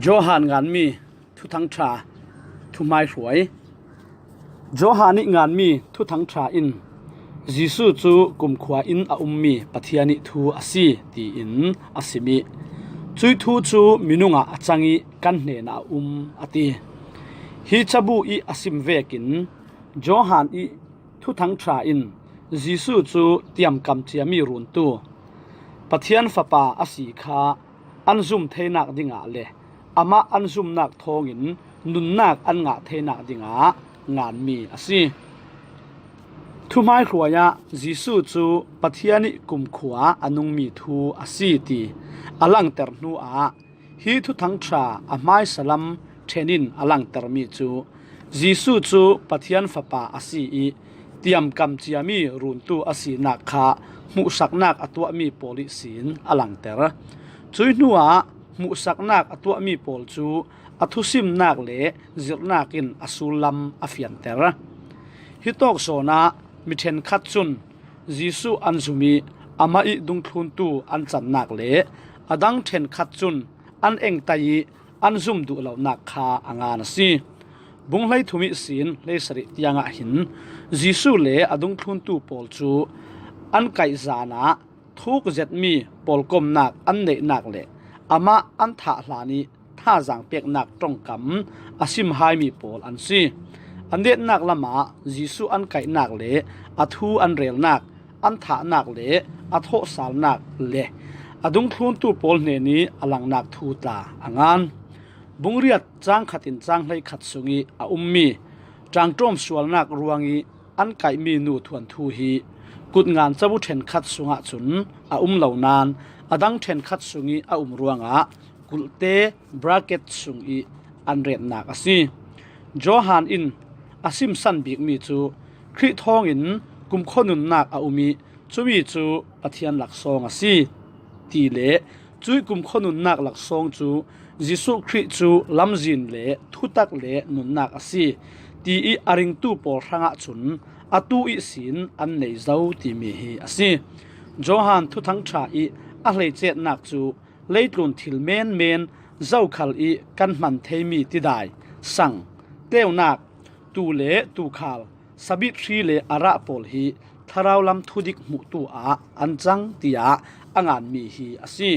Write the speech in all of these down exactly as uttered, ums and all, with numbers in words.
Johan nganmi thuthangṭha thuhmaihruai. Johan ih nganmi thuthangṭha in Jesu cu kumkhua in a ummi Pathian ih thu a si, tiin a sim ih, cuih thu cu minung ah a cang ih kan hnenah a um, a ti. Hi cabu ih a sim vekin Johan ih thuthangṭha in Jesu cu tiamkam ciami runtu, Pathian Fapa a si kha an zum theinak dingah le amah an zumnak thawngin nunnak an ngah theinak dingah nganmi a si. Thuhmaihruai ah Jesu cu Pathian ih kumkhua a nungmi thu a si ti a langter hnuah, hi thuthangṭha a hmaisa lam ṭhen in a langtermi cu Jesu cu Pathian Fapa a si ih tiamkam ciami runtu a sinak kha hmuhsaknak a tuahmi pawl ihsin a langter. Cuih hnuah hmuhsaknak a tuahmi pawl cu a thusimnak le zirhnak in a sullam a fianter. Hitawk zawnah mi ṭhenkhat cun Jesuh an zum ih amah ih dungthluntu an cannak le a dang ṭhenkhat cun an engtai ih an zum duh lonak kha a ngan a si. Bung hleithum ihsin hleisarih tiangah hin Jesuh le a dungthluntu pawl cu an kaih zanah thuk zetmi pawlkomnak an neihnak le amah an thah hlan ih thazaang peknak ṭongkam a simhaimi pawl an si. A netnak lamah Jesuh an kaihnak le a thu an relnak, an thahnak le a thawhsalnak le a dungthluntu pawl hnenih a langnak thu tla a ngan. Bung riat cang khat in cang hleikhat sungih a ummi ṭaangṭawm sualnak ruangih an kaihmi nu thuanthu hi kutngan cabu ṭhenkhat sungah cun a um lo nain a dang ṭhenkhat sungih a um ruangah kulhte, bracket, sungih an retnak a si. Johan in a simsan bikmi cu Khrih thawngin kumkhua nunnak a um ih cumi cu Pathian laksawng a si, ti le cuih kumkhua nunnak laksawng cu Jesuh Khrih cu lamzin le thutak le nunnak a si, ti ih a ringtu pawl hrangah cun atu ihsin an nei zo timi hi a si. Johan thuthangṭha ih a hleicetnak cu leitlun thil menmen zokhal ih kan hman theimi tidai, sang, tleunak, tuu le tuukhal, sabit hri le a rah pawl hi thlarau lam thudik hmuhtu ah an cang, tiah a nganmi hi a si.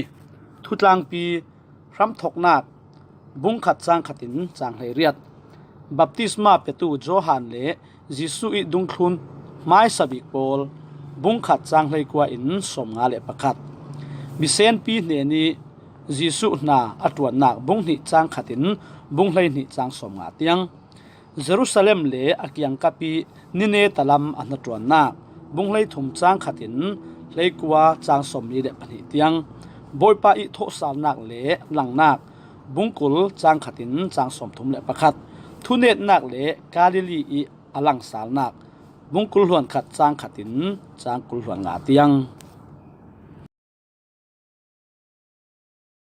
Thutlangpi hramthoknak, bung khat cang khat in cang hleiriat. Baptisma petu Johan le Jesuh ih dungthlun hmaisa bik pawl, bung khat cang hleikua in sawmnga le pakhat. Misenpi hnenih Jesuh hna a ṭuannak, bung hnih cang khat in bung hleihnih cang sawmnga tiang. Jerusalem le a kiangkap ih ni neta lam a hnaṭuannak, bung hleithum cang khat in hleikua cang sawmli le pahnih tiang. Bawipa ih thawhsalnak le langnak, bung kul cang khat in cang sawmthum le pakhat. Thunetnak le Galilee ih a langsalnak, bung kul hluan khat cang khat in cang kul hluan nga tiang.